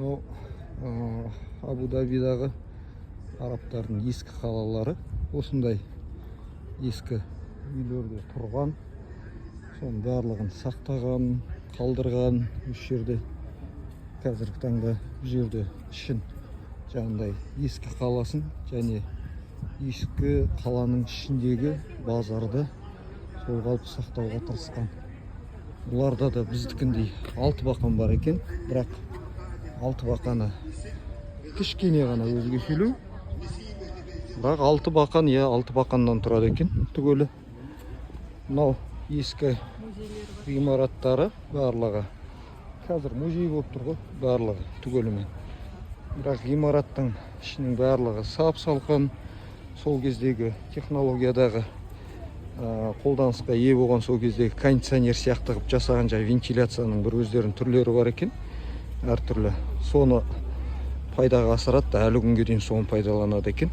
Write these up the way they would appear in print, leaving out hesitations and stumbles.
Мынау Абу Дабидағы арабтардың ескі қалалары. Осындай ескі үйлерде тұрған, соның барлығын сақтаған, қалдырған. Осы жерде, қазіргі таңда бұл жерде ішін, жаңағындай ескі қаласын және ескі қаланың ішіндегі базарды сол қалпы сақтауға тырысқан. Бұларда да біздікіндей алты бақан бар екен, бірақ алты бақаны кішкене ғана өзгешелеу. Бірақ алты бақан, иә, алты бақаннан тұрады екен түгелі. Мынау ескі ғимараттары барлығы қазір музей болып тұр ғой барлығы түгелімен. Бірақ ғимараттың ішінің барлығы сап салқын, сол кездегі технологиядағы, қолданысқа ие болған, сол кездегі кондиционер сияқты қылып жасаған. Жаңағы вентиляцияның бір өздерінің түрлері бар екен әртүрлі, соны пайдаға асырады да, әлі күнге дейін соны пайдаланады екен.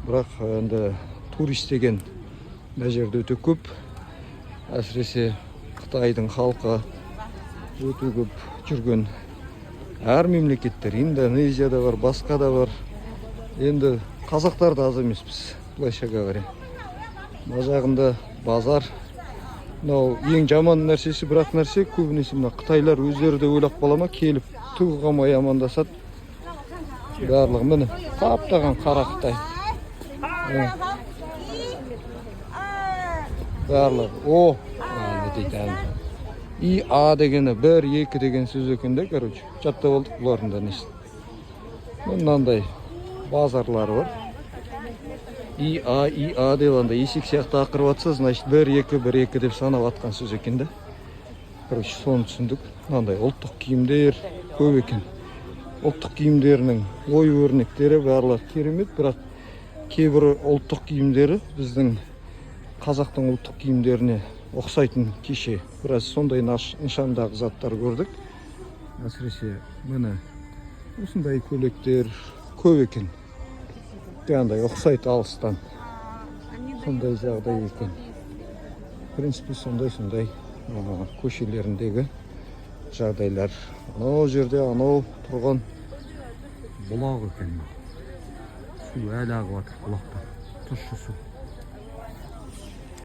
Бірақ енді турист деген мына жерде өте көп, әсіресе Қытайдың халқы өте көп жүрген. Әр мемлекеттер, Индонезия да бар, басқа да бар. Енді қазақтар да аз емеспіз, былайша говоря. Мына жағында базар. Мынау ең жаман нәрсесі, бірақ нәрсе, көбінесе мына қытайлар өздері де ойлап қала ма, келіп түгі қалмай амандасады барлығы. Міне, қаптаған қара қытай. Міне. Барлығы о не дейді, әне, и а дегені бір, екі деген сөз екен да. Короче, жаттап алдық бұлардың да несін. Мынандай базарлары бар. И а, и а деп андай есек сияқты ақырып жатса, значит, бір, екі, бір, екі деп санап жатқан сөз екен да. Короче, соны түсіндік. Мынандай ұлттық киімдер көп екен. Ұлттық киімдерінің ою өрнектері барлығы керемет, бірақ кейбір ұлттық киімдері біздің қазақтың ұлттық киімдеріне ұқсайтын. Кеше біраз сондай нышандағы заттар көрдік. Әсіресе міне, осындай көйлектер көп екен, жаңағыдай ұқсайды алыстан. Сондай жағдай екен. В принципе, сондай көшелеріндегі жағдайлар. Анау жерде анау тұрған бұлақ екен. Су әлі ағып жатыр бұлақтан, тұщы су.